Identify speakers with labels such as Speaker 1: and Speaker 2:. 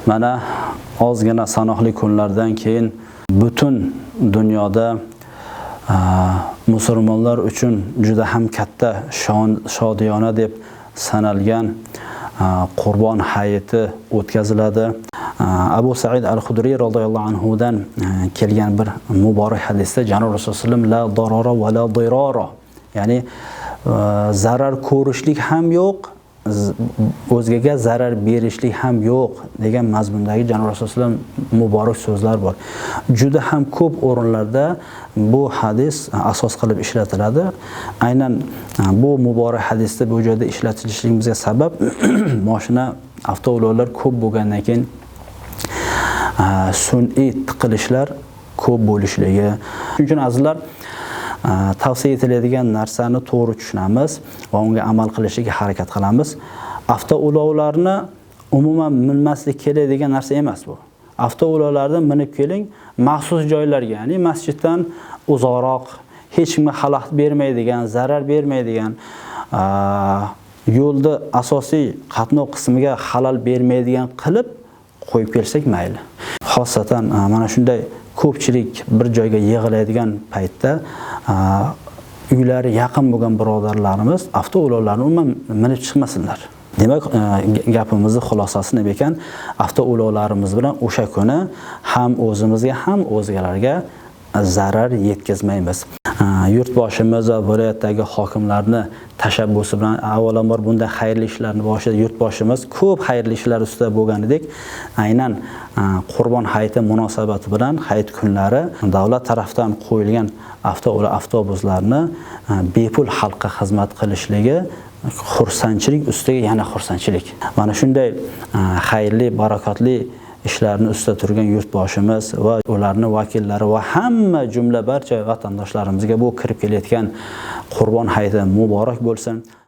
Speaker 1: Mana ozgina sanoqli kunlardan keyin butun dunyoda musulmonlar uchun juda ham katta shodiyona deb sanalgan Qurbon hayiti o'tkaziladi. Abu Said al-Xudriy radhiyallohu anhu dan kelgan bir muborak hadisda Janob Rasululloh la darara va la dirara, ya'ni zarar ko'rishlik ham yo'q, o'zgaga zarar berishlik ham yo'q degan mazmundagi Janob Rasululloh muborak so'zlar bor. Juda ham ko'p o'rinlarda bu hadis asos qilib ishlatiladi. Aynan bu muborak hadisda bu joyda ishlatilishligimizga sabab mashina, avtoulovlar ko'p bo'lgandan keyin sun'iy tiqilishlar ko'p bo'lishligi. Shuning uchun azizlar, tavsiya etiladigan narsani to'g'ri tushunamiz va unga amal qilishga harakat qilamiz. Avtoulovlarni umuman minmaslik kerak degan narsa emas bu. Avtoulovlarni minib keling maxsus joylarga, ya'ni masjiddan uzoqroq, hech kimga xalaqit bermaydigan, zarar bermaydigan, yo'lda asosiy qatnov qismiga xalal bermaydigan qilib qo'yib kelsak mayli. Xosatan mana shunday ko'pchilik bir joyga yig'iladigan paytda uylari yaqin bo'lgan birodarlarimiz avtoulovlarni umuman minib chiqmasinlar. Demak, gapimizning xulosasi nima ekan? Avtoulovlarimiz bilan o'sha kuni ham o'zimizga, ham o'zgalarga zarar yetkazmaymiz. Yurtboshimiz va viloyatdagi hokimlarni tashabbusi bilan avvalambor bunday xayrli ishlarni boshida yurtboshimiz ko'p xayrli ishlar ustida bo'lganidek, aynan Qurbon hayiti munosabati bilan hayit kunlari davlat tarafidan qo'yilgan avtobuslarni bepul xalqqa xizmat qilishligi xursandchilik ustiga yana xursandchilik. Mana shunday xayrli, barakotli ishlarni ustida turgan yurtboshimiz va ularning vakillari va hamma jumla barcha vatandoshlarimizga bu kirib kelayotgan Qurbon hayiti muborak bo'lsin.